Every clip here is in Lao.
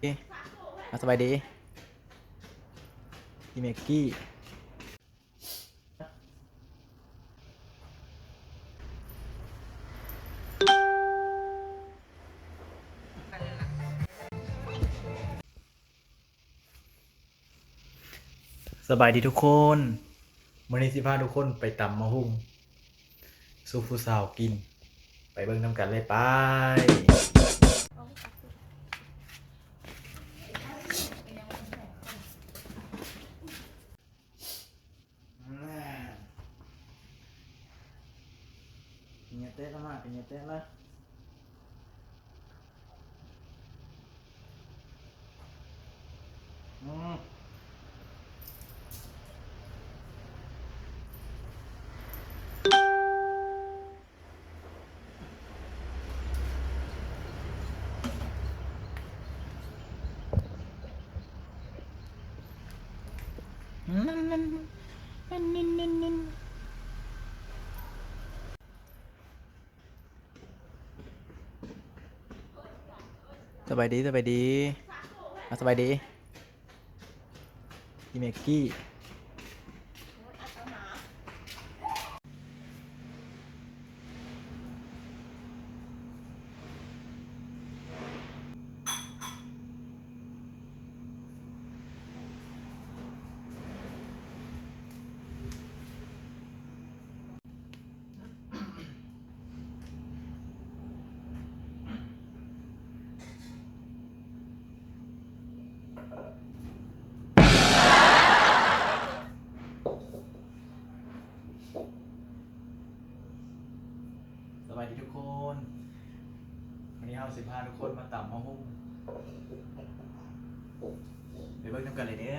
ເອ ອາ ສະບາຍດີ ອີເມກກີ້. ສະບາຍດີທຸກຄົນ, ມື້ນີ້ຊິພາທຸກຄົນໄປຕຳໝາກຫຸ່ງສູ່ຜູ້ສາວກິນ, ໄປເບິ່ງນຳກັນເລີຍ ໄປ. ເຫຍື້ອແຕະລະມາ, ເຫຍື້ອແຕະລະ. ອືມ. ສະບາຍດີ, ສະບາຍດີ. ອາ ສະບາຍດີ. ອີເມກກີ້. ສະບາຍດີທຸກຄົນ, ວັນນີ້ເຮົາຊິພາທຸກຄົນມາຕຳໝາກຫຸ່ງ, ໄປເບິ່ງນຳກັນເລີຍເດີ້.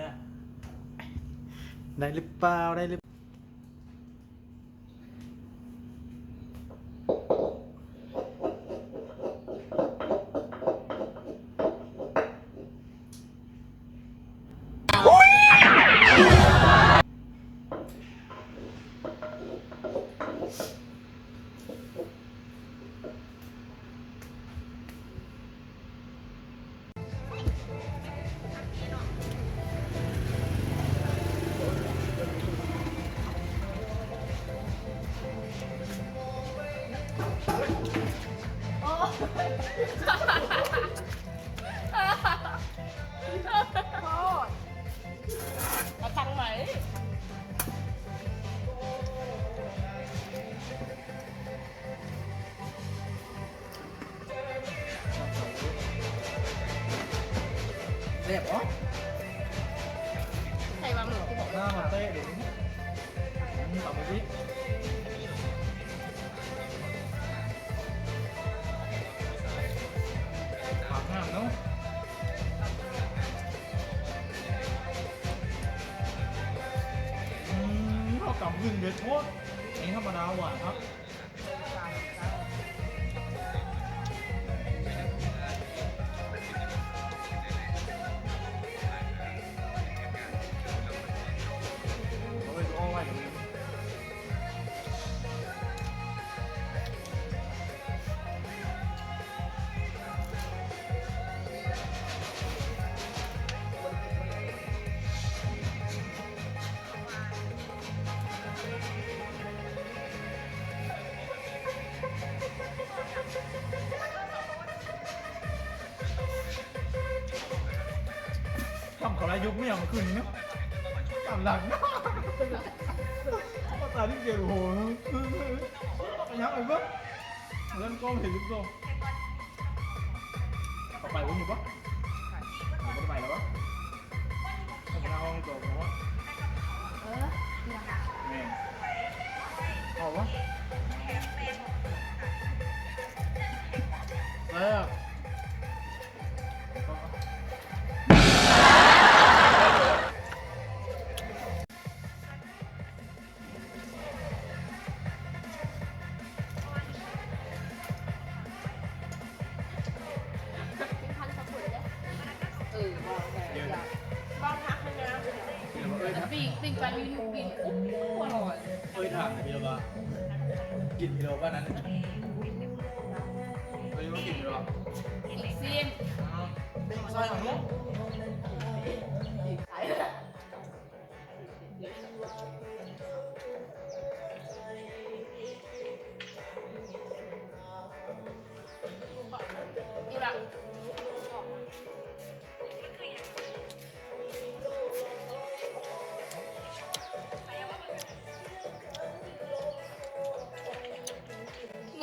ໄດ້ຫຼືເປົ່າ? ໄດ້ຫຼື? ເອົາຕັງໄວ້. ແຊບບໍ່? ໃສ່ວ່າໝູທີ່ບອກ ໜ້າມາເຕະເດ. ອືມ ເອົາມາຊິ. ປາກງາມເນາະ. ອືມ ເຂົ້າກັບໜຶ່ງເດັດໂພດ. ອັນນີ້ທຳມະດາຫວານຄັກ. ທຳເຂົາໄລ່ຍຸກເມຍມາຄືນນີ້ເນາະ. ຕາມຫຼັງ ຕາທີ່ເກດ ໂອ້ໂຫ ໄປຍັງໄປເບິ່ງ. ເລື່ອງກ້ອງເຫັນຢູ່. ເຂົາໄປບໍ່ຢູ່ປະ? ບໍ່ໄດ້ໄປແລ້ວປະ? ເຂົາໄປເອົາຫ້ອງໂຕບໍ່? ເອີ ນີ້ລະກະ ແມ່ນ ເອົາວະ? ເອີ. ກິນພັນສະພຸນເດ້. ເອີ ບໍ່ແມ່ນ ເດີ ບ້ານຮັກມັນງາມ. ປີ້ງ ປີ້ງປານິນ ປີ້ງ ໂອ້ ອະລ່ອຍ. ເອີ ຖາມພີ່ລະວ່າ ກິນພີ່ລະວ່ານັ້ນ ເອີ ກິນພີ່ລະ ອີກຊີ້ນ.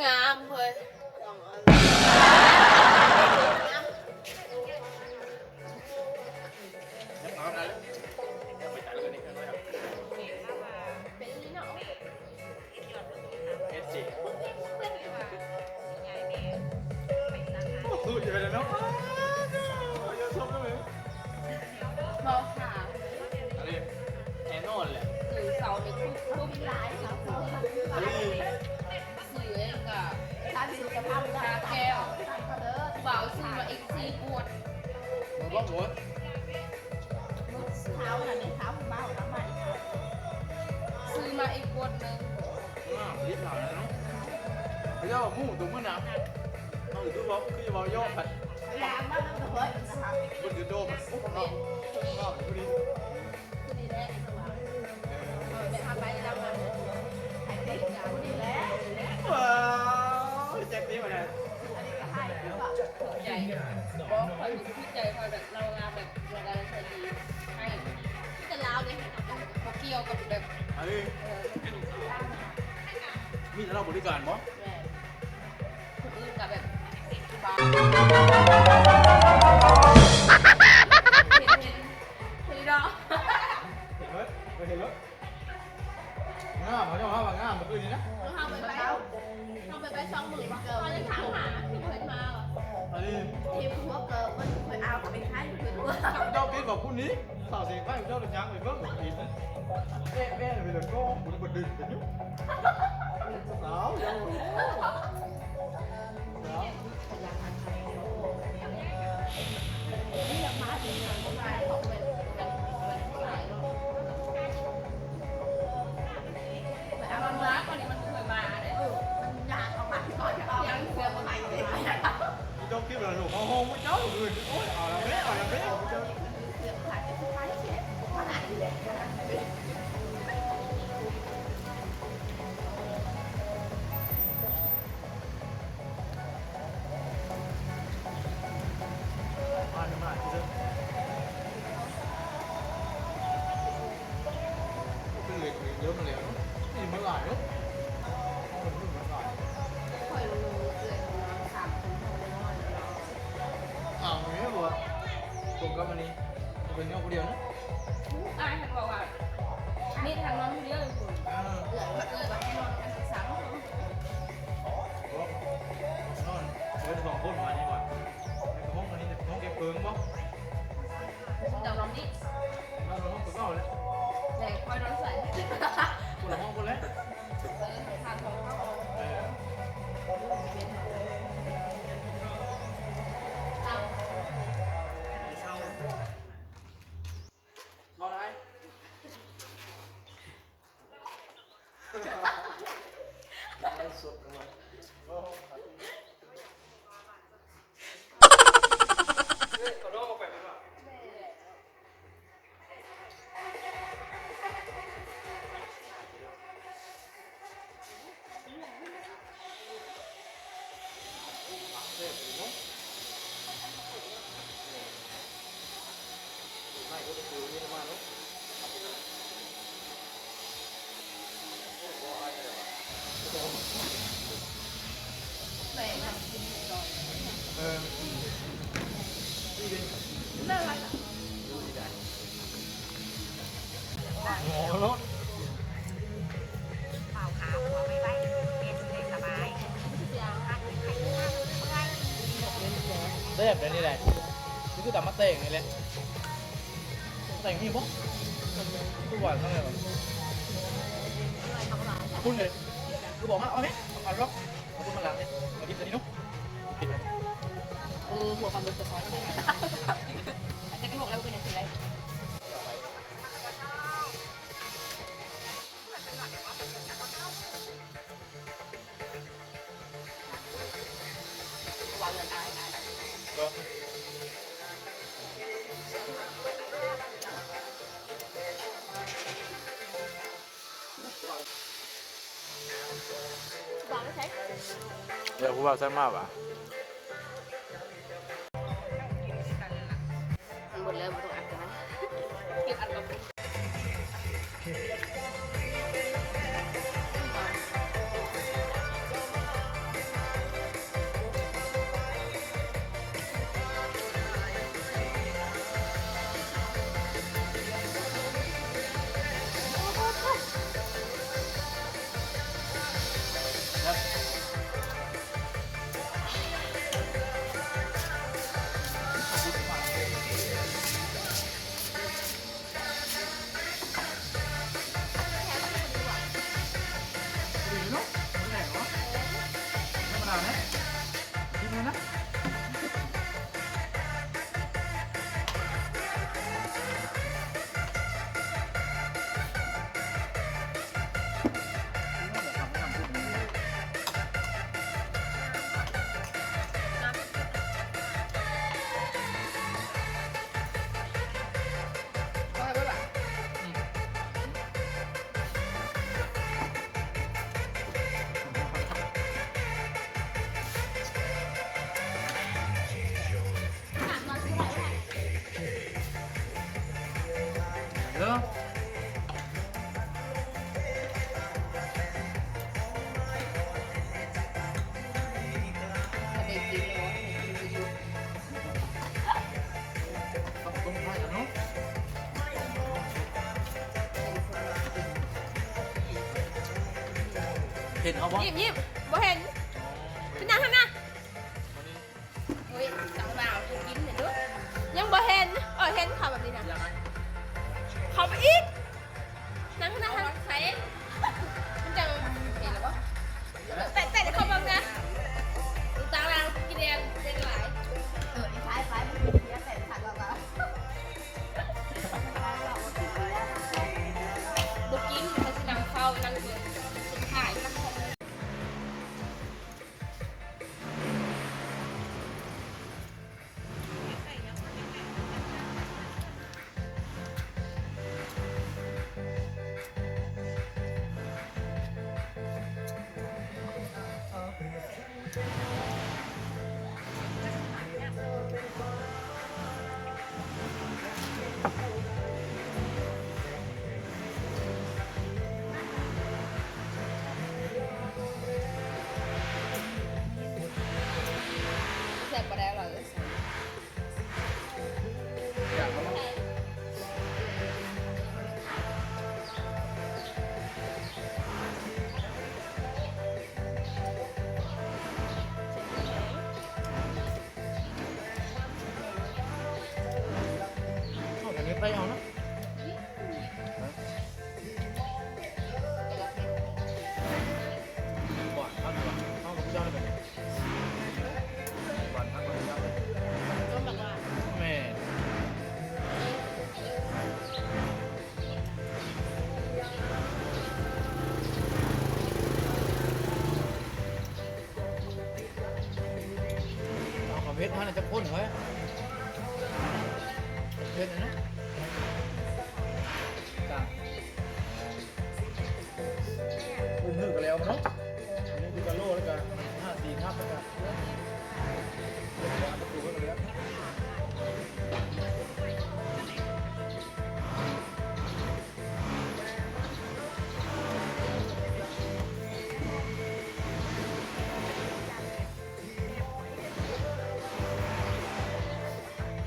ງາມເຮີ້ຍ. ເວົ້າຄ່ະ ອັນນີ້ແນ່ນອນແຫຼະ ເສົານີ້ຄຸ້ມຫຼາຍ ອັນນີ້ ຊື້ເອງກະ ຊາແກ້ວ ບ່າວຊື້ມາອີກສີ່ຂວດ ບໍ່ບໍ່ໝົດ ເຊົ້ານັ້ນເດ້ ເຊົ້າຜູ້ບ່າວເອົາມາອີກ ຊື້ມາອີກຂວດໜຶ່ງ ງາມ ລີບຫຼາຍເນາະ ເຈົ້າໝູຕົວມື້ນະ ເຮົາຄືເວົ້າ ຄືເວົ້າຢອກກັນ ເພິ່ນຢູ່ໂຕ ໂອ້ ເຂົາເວົ້າ ເຂົາເວົ້າຢູ່ນີ້ ເອີ ແບບເຮົາໄປນຳກັນ ໃຫ້ຕິດກັນນີ້ແຫຼະ ວ້າວ ແຈັກນີ້ມາແລ້ວ ໃຈ ບໍ່ ຂ້ອຍຮູ້ໃຈ ຂ້ອຍແບບລາວງາມ ແບບລາວໃຈດີ ໃຫ້ ມີແຕ່ລາວເດ້ ບໍ່ກ່ຽວກັບແບບ ເອີ ເອີ ມີແຕ່ລາວບໍລິການບໍ່? ແມ່ນ ຄົນອື່ນກໍແບບ ເຫັນ ເຫັນ ເຫັນຢູ່ດອກ ເຫັນເບິດ ເຫັນເບິດ. ງາມ ເຂົາເຈົ້າວ່າງາມມື້ຄືນນີ້ນະ ເຮົາໄປໄປ ເຮົາໄປໄປສອງມື້ ເຮົາຍັງຖາມຫາ ຄືບໍ່ເຫັນມາຫວາ ອັນນີ້ ທີ່ພວກເກີບມັນຄ່ອຍເອົາໄປຂາຍຢູ່ເພິ່ນວ່າ ເຈົ້າປິດບໍ່ພຸ້ນນີ້ ສາວເສງໄຟເຈົ້າລະຍ່າງໄປເບິ່ງບໍ່ປິດ ແອະແວ່ໄປລະກໍ ບໍ່ໄດ້ບໍ່ດຶງກັນຢູ່ ສາວເຈົ້າ ສາວ. ເຈົ້າຄິດວ່າລູກເຮົາໂຮມເຈົ້າອື່ນ ໂອ້ຍ ເອົາລະເວີ້ ເອົາລະເວີ້ ເຈົ້າ. ມາ ມາ ເປັນເຫຼັກເລີຍ ເລີ່ມມາແລ້ວເນາະ ນີ້ມັນຫຼາຍເນາະ ມັນຫຼາຍ ຂ້ອຍຮູ້ເອື້ອຍນ້ອງສາມຄົນ ເຮົາໄດ້ນອນແລ້ວເນາະ ອ້າວ ແມ່ນບໍ່ ຕົງກັບອັນນີ້ ເປັນນ້ອງຜູ້ດຽວນະ ອ້າຍເພິ່ນບອກວ່າ ມີທັງນອນຜູ້ດຽວຢູ່ພຸ້ນ ເອີ ເອື້ອຍວ່າ ເອື້ອຍວ່າໃຫ້ນອນກັນສາມຄົນ ນອນເດີນສອງຄົນມານີ້ວ່າ ໃນຫ້ອງອັນນີ້ ຫ້ອງເກັບເຄື່ອງບໍ່? ເຈົ້ານອນນີ້ ນອນຫ້ອງຕົວເກົ່າແຫຼະ ແຕ່ຂ້ອຍນອນໃສ ຄົນລະຫ້ອງພຸ້ນແຫຼະ ເອີ ທາງເຂົ້າ ເອີ ເອົາ ເຂົ້າໄດ້. ໂອ້ໂຫ ແຊບເດ້ນີ້ແຫຼະ ນີ້ຄືຕຳໝາກແຕງນີ້ແຫຼະ ແຕງມີບໍ່? ຄືຫວານເທົ່າໃດວະ? ຄຸນເດ້ ຄືບອກມາ ເອົາແມະ ເອົາລອກ ເອົາເບິ່ງມາລາງເດ້ ມາກິນຕົວນີ້ເນາະ ກິນ ເອີ ຫົວປາໝຶກກໍຊອຍ ແຕ່ກະໂຫຼກແລ້ວເປັນຫຍັງຊິໄດ້ ວ່າເງິນອ້າຍ ອ້າຍ ເອີ. ດຽວຜູ້ບ່າວສັ່ງມາຫວາ? ມັນໝົດແລ້ວ ບໍ່ຕ້ອງອັດກໍໄດ້ ເຮັດອັດກໍໄດ້. ເຫັນເຮົາບໍ່? ຍິ້ມໆ ບໍ່ເຫັນ. ໄປນັ່ງຫັ້ນນະ. ໂອ້ຍ ສາວລາວກິນເຫັນເດີ. ຍັງບໍ່ເຫັນ. ເອີ ເຫັນເຂົາແບບນີ້ນະ. ເຂົ້າໄປອີກ. ນັ່ງ ນັ່ງ ໃສ່ ມັນຈະເຫັນແລ້ວບໍ່? ແຕະ ແຕະເຂົ້າເບິ່ງນະ. ສາວລາວກິນແດງເປັນຫຼາຍ. ເອີ ໃສ່ ໃສ່ ມັນເສຍແສງຄັກແລ້ວກໍ ບໍ່ກິນ. ເຂົາຊິນັ່ງເຝົ້າ ນັ່ງເບິ່ງ ຖ່າຍ. ແຊບບໍ່ໄດ້ອະລ່ອຍເອີຍ. ເອົາແບບນີ້ໄປເອົາເນາະ. ແມ່ນ ເອົາເຜັດຫັ້ນນະຈັກຄົນເຮີ້ຍ. ເຜັດຫັ້ນນະ ເພິ່ນຮືກະແລ້ວເນາະ. ອັນນີ້ຄືກະໂລແລ້ວກະຫ້າສີ່ທັບແລ້ວກະ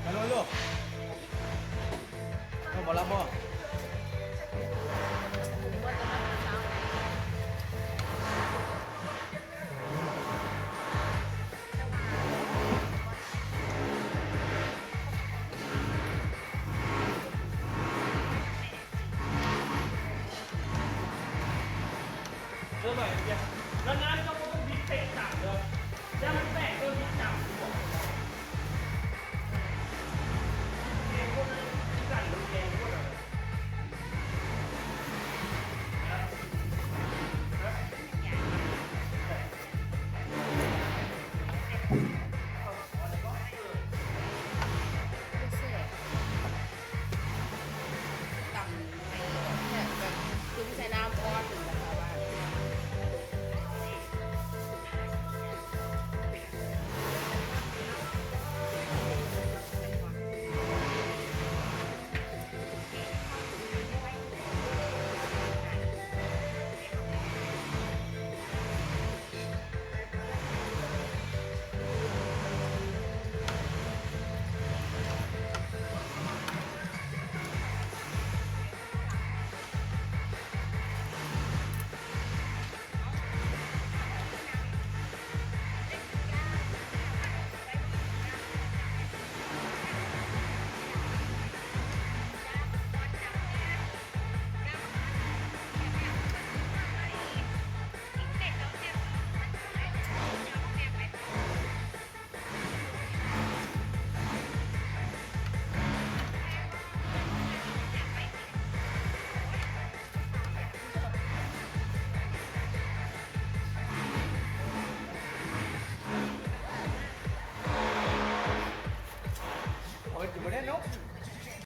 ຮັນໂຫຼ ຮັນໂຫຼ ເອົາ ບໍ່ລຳບໍ່? ເດີ ແລ້ວນ້ຳກໍບໍ່ຕ້ອງບິດເຕະຕາມເດີ ຢ່າມັນແຕກ